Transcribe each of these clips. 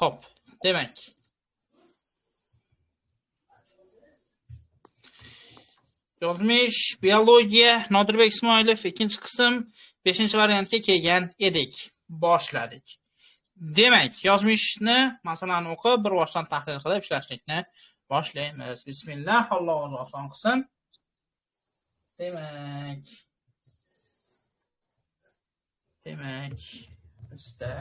Xo'p, demak. Yozmish biologiya Nodirbek Ismoilov 2-qism 5-variantga kelgan edik. Boshladik. Demak, yozmishni masalani o'qib, bir boshdan tahlil qilib ishlashlikni boshlaymiz. Bismillah, Alloh o'zi oson qilsin. Demak, bizda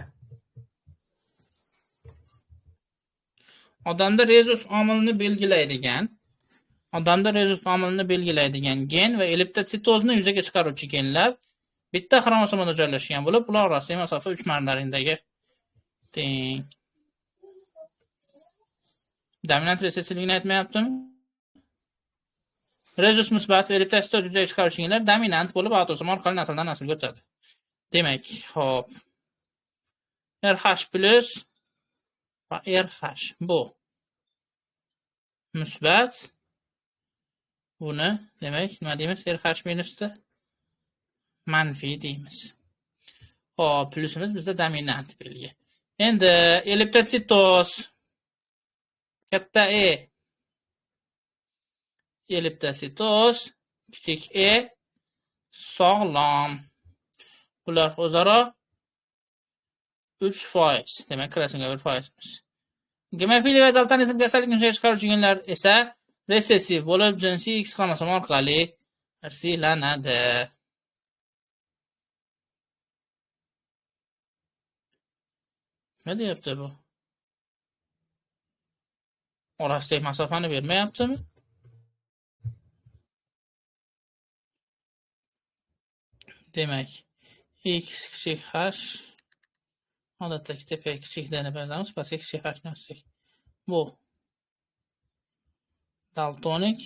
odamda rezus omilini belgilaydigan gen va elliptotsitozni yuzaga chiqaruvchi genlar bitta xromosomada joylashgan bo'lib, ular orasidagi masofa 3 marlarindagi teng. Dominant resessivligini aytmayaptimi? Rezus musbat va elliptotsitoz yuzaga chiqaruvchi genlar dominant bo'lib, autosom orqali nasldan naslga o'tadi. Demak, hop. RH plus va RH bu musbat. Buni demak nima deymiz? RH minusda manfiy deymiz. Xo'p, plyusimiz bizda dominant belgi. Endi elliptotsitoz katta E, elliptotsitoz kichik E sog'lom. Bular o'zaro 3%. Demak, kirasingga 1%. Gemofiliya va daltonizm kasalligini yuzaga chiqaruvchi genlar esa resessiv bo'lib, jinsiy X xromosoma orqali irsiylanadi. Nima deyapti bu? Orasidagi masofani bermayaptimi? Demak, X kichik H odatdagi tepaga kichik D ni beramiz, pastga kichik H ni yozsak. Bu daltonik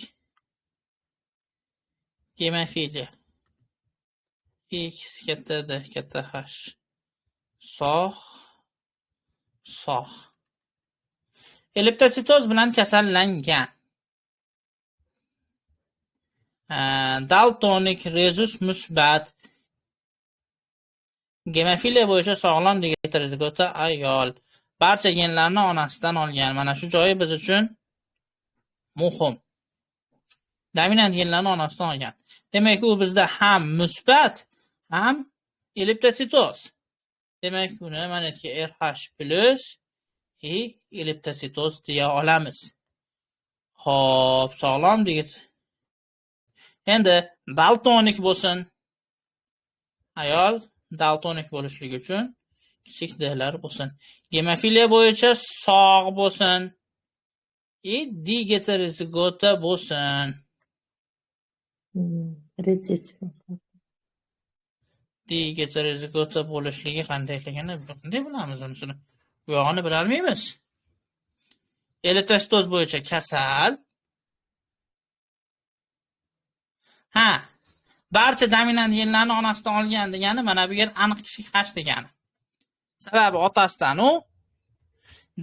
gemofiliya. X katta D katta H sog' sog'. Elliptotsitoz bilan kasallangan. Daltonik rezus musbat gemofiliya bo'yicha sog'lom heterozigota ayol. Barcha genlarni onasidan olgan. Mana shu joyi biz uchun muhim. Dominant genlarni onasidan olgan. Demak, u bizda ham musbat, ham elliptotsitoz. Demak, uni mana yerga RH plus i elliptotsitoz deya olamiz. Xo'p, sog'lom yigit. Endi daltonik bo'lsin. Ayol daltonik bo'lishligi uchun kichik D'lar bo'lsin. Gemofiliya bo'yicha sog' bo'lsin. I D heterozigota bo'lsin. Resessiv. D heterozigota bo'lishligi qandayligini qanday bilamiz uni? Bu yog'ini bila olmaymiz. Elliptotsitoz bo'yicha kasal. Ha, barcha dominant genlarni onasidan olgan degani mana bu yer aniq kichik H degani. Sababi otasidan u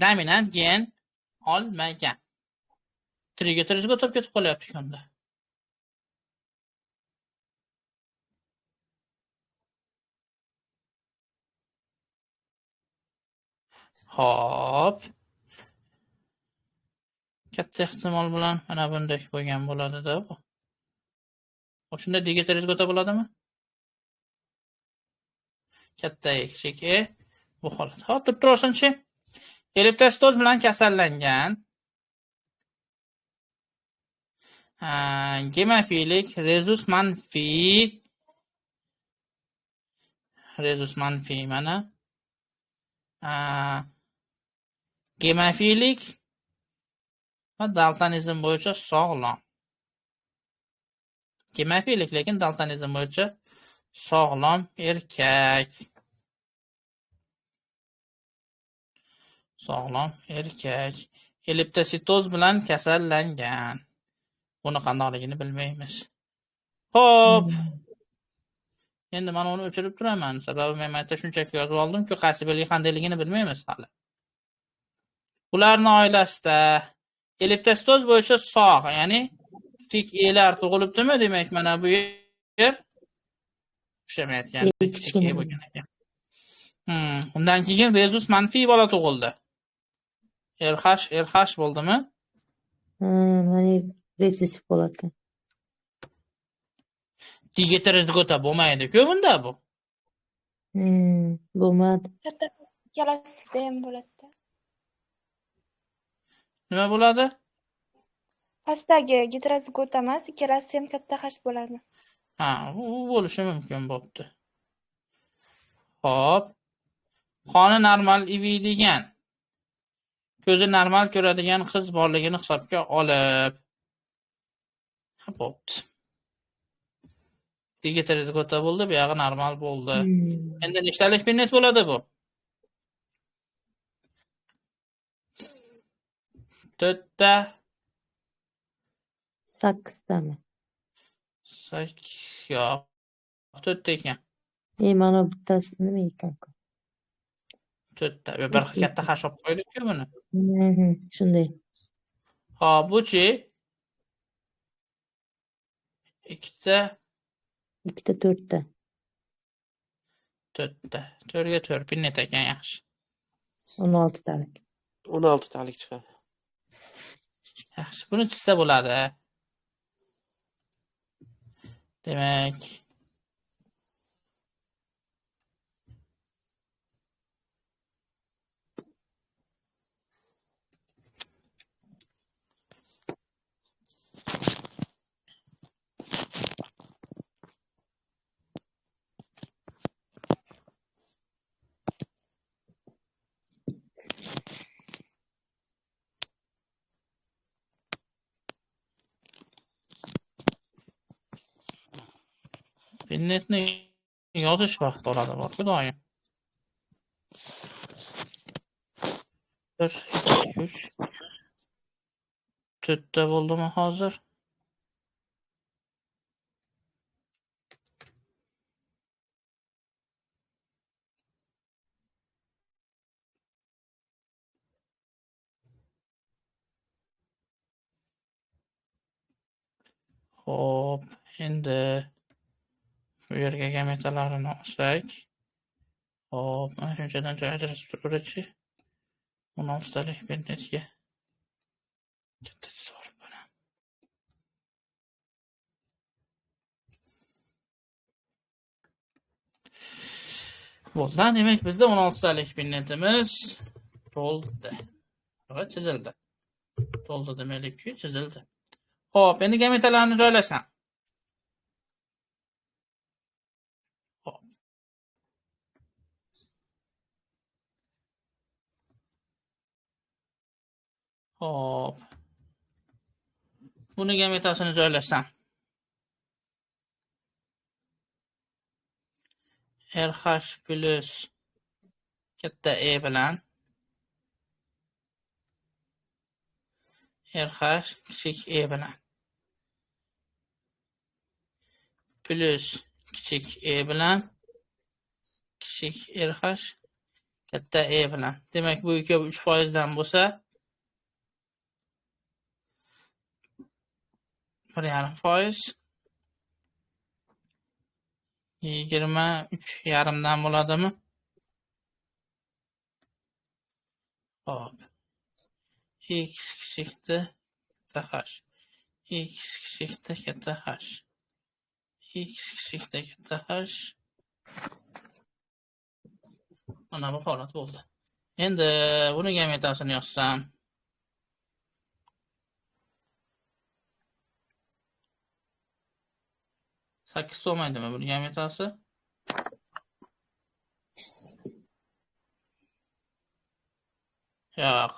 dominant gen olmagan. Trigeterozigota ketib qolyapti unda. Xo'p. Katta ehtimol bilan mana bunday bo'lgan bo'ladi-da bu. O'shunda heterozigota bo'ladimi? Katta E kichik E bu holat. Xo'p, turib tursinchi. Elliptotsitoz bilan kasallangan gemofilik rezus manfiy mana gemofilik va daltonizm bo'yicha sog'lom. Gemofilik lekin daltonizm bo'yicha sog'lom erkak. Sog'lom erkak elliptotsitoz bilan kasallangan. Buni qandoqligini bilmaymiz. Xo'p. Endi men uni o'chirib turaman. Sababi men mayda shunchaki yozib oldimku, qaysi belgi qandayligini bilmaymiz hali. Ularning oilasida elliptotsitoz bo'yicha sog', ya'ni kichik E'lar tug'ilibdimi? Demak, mana bu yer o'xshamayotgan kichik E bo'lgan ekan. Undan keyin rezus manfiy bola tug'ildi. RH RH bo'ldimi? Ha, mana retsessiv bo'lar ekan. Geterozigota bo'lmaydi-ku bunda bu. Bo'lmadi. Katta ikkalasida ham bo'ladi. Nima bo'ladi? Pastdagi geterozigota emas, ikkalasi ham katta H bo'ladi. Ha, u bo'lishi mumkin bo'pti. Xo'p. Qoni normal iviydigan, ko'zi normal ko'radigan qiz borligini hisobga olib, ha, bo'pti. Geterozigota bo'ldi, bu yog'i normal bo'ldi. Endi nechtalik pinnet bo'ladi bu? 4 ta 8 tami? 8 yo'q. 4 ta ekan. Mana bittasi nima ekan? 4 ta. Bir katta H olib qo'ydik-ku buni. Shunday. Xo'p, bu-chi? 2 ta 2 ta 4 ta. 4 ta. 4 ga 4 pinnet ekan, yaxshi. 16 talik. 16 talik chiqadi. Yaxshi, buni chizsa bo'ladi. Demak, pinnetni yozish vaqt oladi borku doim. 1, 2, 3, 4 ta bo'ldimi hozir? Xo'p, endi bu yerga gametalarini olsak, xo'p, mana shunchadan joy ajratib turaverchi. 16 talik pinnetga katta chizib olib boraman. Bo'ldi, demak bizda 16 talik pinnetimiz to'ldi. Va chizildi. To'ldi demaylik-ku, chizildi. Xo'p, endi gametalarni joylasam. Xo'p. Buni gametasini joylasam. RH plus katta E bilan RH kichik E bilan plus kichik E bilan kichik RH katta E bilan. Demak, bu ikkovi 3% dan bo'lsa 1,5%, 23,5 dan bo'ladimi? Xo'p. X kichikda katta H, X kichikda katta H, X kichikda katta H. Mana bu holat bo'ldi. Endi buni gametasini yozsam, 8 bo'lmaydimi buni gametasi? Yo'q.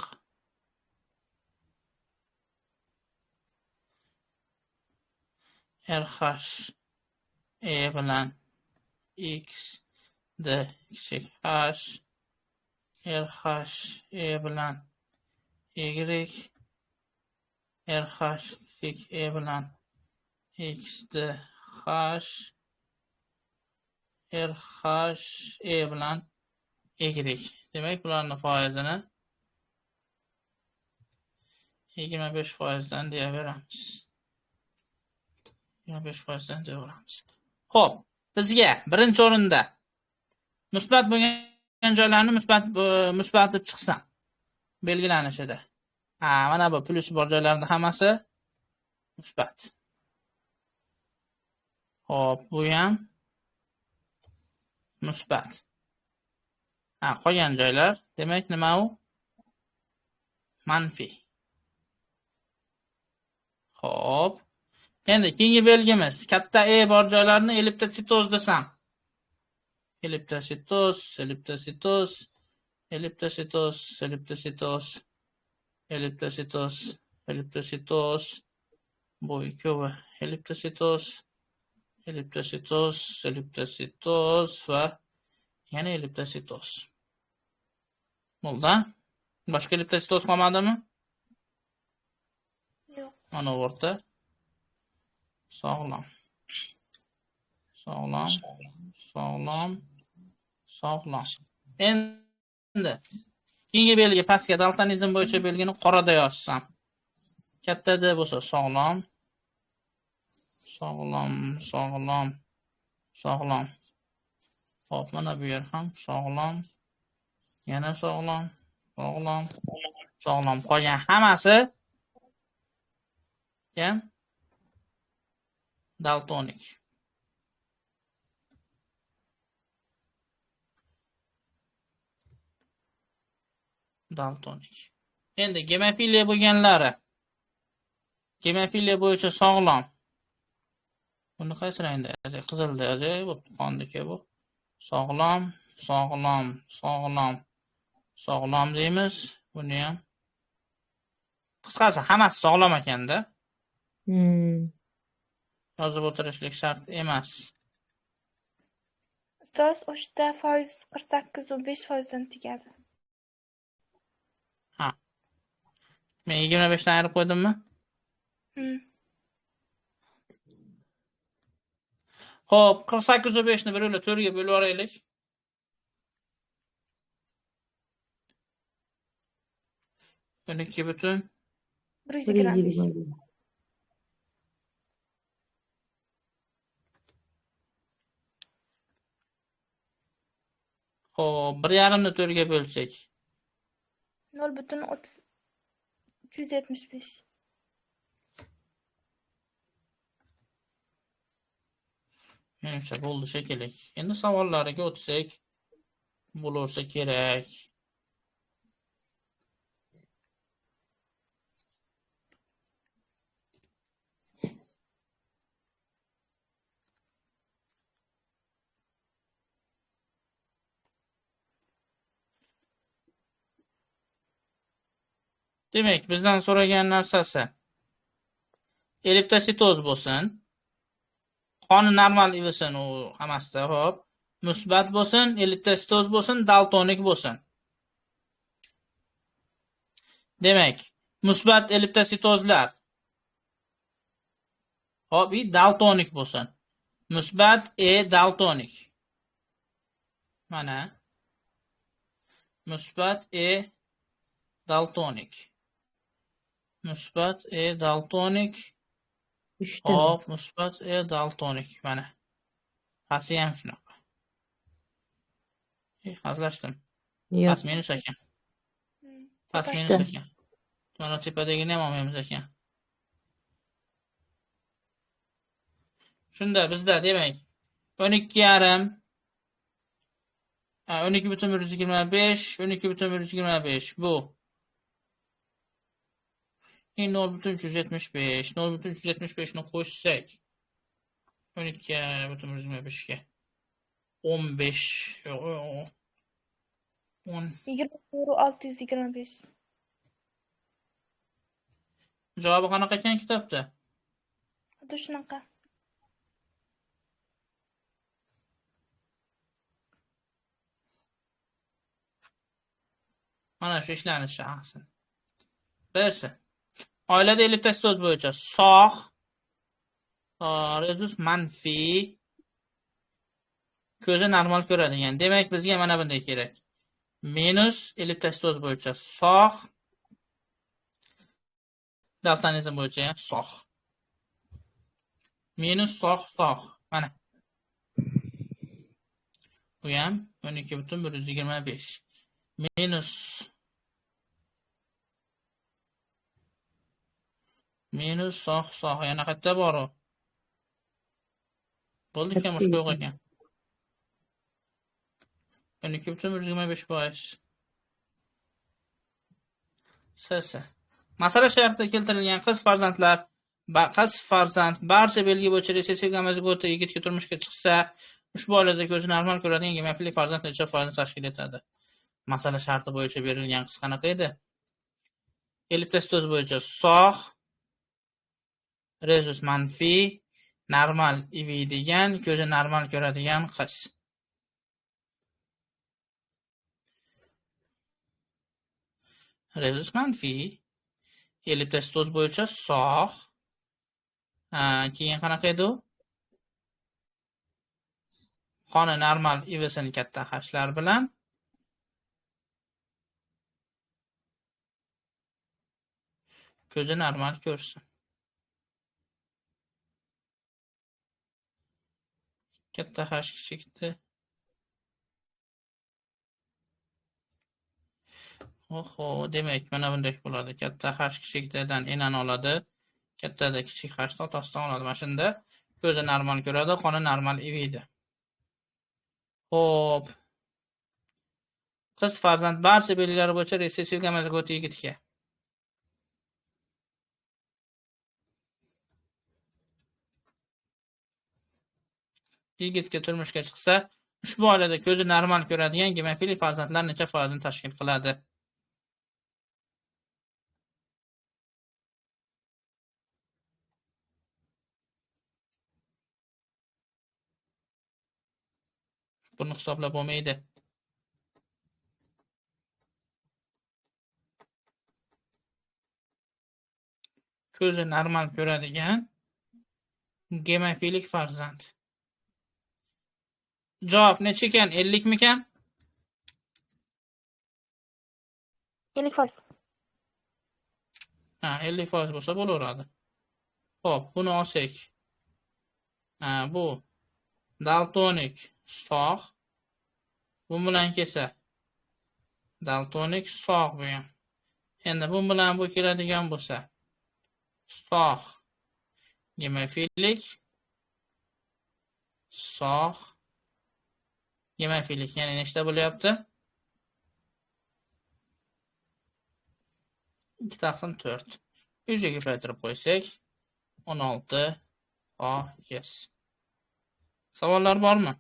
RH E bilan X D kichik H, RH E bilan Y, RH kichik E bilan X D H, RH E bilan Y. Demak, bularning foizini 25% dan deyaveramiz. 25% dan deyaveramiz. Xo'p, bizga birinchi o'rinda musbat bo'lgan joylarni musbat deb chiqsam, Belgilanishida. Ha, mana bu plyus bor joylarning hammasi musbat. Xo'p, bu ham musbat. Ha, qolgan joylar, demak, nima u? Manfiy. Xo'p. Endi keyingi belgimiz katta E bor joylarni elliptotsitoz desam. Elliptotsitoz, elliptotsitoz, elliptotsitoz, elliptotsitoz, elliptotsitoz, elliptotsitoz. Bu ikkovi elliptotsitoz, elliptotsitoz, elliptotsitoz va yana elliptotsitoz. Bo'ldi. Boshqa elliptotsitoz qolmadimi? Yo'q. Mana o'rta. Sog'lom. Sog'lom, sog'lom, sog'lom. Endi keyingi belgi pastga daltonizm bo'yicha belgini qorada yozsam. Katta D bo'lsa sog'lom, sog'lom, sog'lom, sog'lom. Xo'p, mana bu yer ham sog'lom, yana sog'lom, sog'lom, sog'lom. Qolgan hammasi ham daltonik. Daltonik. Endi gemofiliya bo'lganlari. Gemofiliya bo'yicha sog'lom. Buni qaysi rangda yozay? Qizilda yozay, bu qonniki bu. Sog'lom, sog'lom, sog'lom, sog'lom deymiz. Buni ham. Qisqasi hammasi sog'lom ekanda. Yozib o'tirishlik shart emas. Ustoz, o'shda foiz 48.5% dan tegadi. Ha. Men 25 dan ayirib qo'ydimmi? Xo'p, 48.5 ni bir yo'la 4 ga bo'lib yuboraylik. O'n ikki butun bir yuz yigirma besh. Xo'p, bir yarimni 4 ga bo'lsak. 0.375. Menimcha bo'ldi shekilli. Endi savollariga o'tsak bo'lsa kerak. Demak, bizdan so'ragan narsasi elliptotsitoz bo'lsin, qoni normal ivisin u hammasida, xo'p, musbat bo'lsin, elliptotsitoz bo'lsin, daltonik bo'lsin. Demak, musbat elliptotsitozlar, xo'p, i daltonik bo'lsin. Musbat E daltonik. Mana musbat E daltonik. Musbat E daltonik. Hop, musbat E daltonik. Mana. Pasti ham shunaqa. Hazillashdim. Past minus ekan. Past minus ekan. Mana tepadagini ham olmaymiz ekan. Shunda bizda demak 12.5 12.125 12.125 bu 0.375 0.375 ni qo'shsak 12.125 ga 15 yo'q 10 24.625. Javobi qanaqa ekan kitobda? Xuddi shunaqa. Mana shu ishlanishi ahsin. Birisi. Oilada elliptotsitoz bo'yicha sog', rezus manfiy, ko'zi normal ko'radigan. Demak, bizga mana bunday kerak. Minus elliptotsitoz bo'yicha sog', daltonizm bo'yicha ham sog'. Minus sog', sog'. Mana. Bu ham 12.125. Minus Minus sog' sog'. Yana qayerda bor u? Bo'ldi ekan, boshqa yo'q ekan. 12,25%. SS. Masala shartida keltirilgan qiz farzand barcha belgi bo'yicha resessiv gomozigota yigitga turmushga chiqsa, ushbu oilada ko'zi normal ko'radigan gemofilik farzand necha foizni tashkil etadi? Masala sharti bo'yicha berilgan qiz qanaqa edi? Elliptostoz bo'yicha sog', rezus manfiy, normal iviydigan, ko'zi normal ko'radigan qiz. Rezus manfiy, elliptostoz bo'yicha sog'. Keyin qanaqa edi u? Qoni normal ivisini katta hashlar bilan. Ko'zi normal ko'rsin. Katta hash kichikdi. Oho, demak, mana bunday bo'ladi. Katta hash kichikdan enani oladi. Kattada kichik hashni otasidan oladi. Mana shunda ko'zi normal ko'radi, qoni normal iviydi. Xo'p. Qiz farzand barcha belgilari bo'yicha resessiv gomozigota yigitga. Yigitga turmushga chiqsa, ushbu oilada ko'zi normal ko'radigan gemofilik farzandlar necha foizini tashkil qiladi? Buni hisoblab bo'lmaydi. Ko'zi normal ko'radigan gemofilik farzand. Javob necha ekan? 50 mikan? 50%. Ha, 50% bo'lsa bo'laveradi. Xo'p, buni olsak. Ha, bu daltonik sog'. Bu bilan kelsa daltonik sog' bu ham. Endi bu bilan bu keladigan bo'lsa sog' gemofilik sog' gemofilik. Ya'ni nechta bo'lyapti? 2 taqsim 4. 100 ga ko'paytirib qo'ysak 16%. Savollar bormi?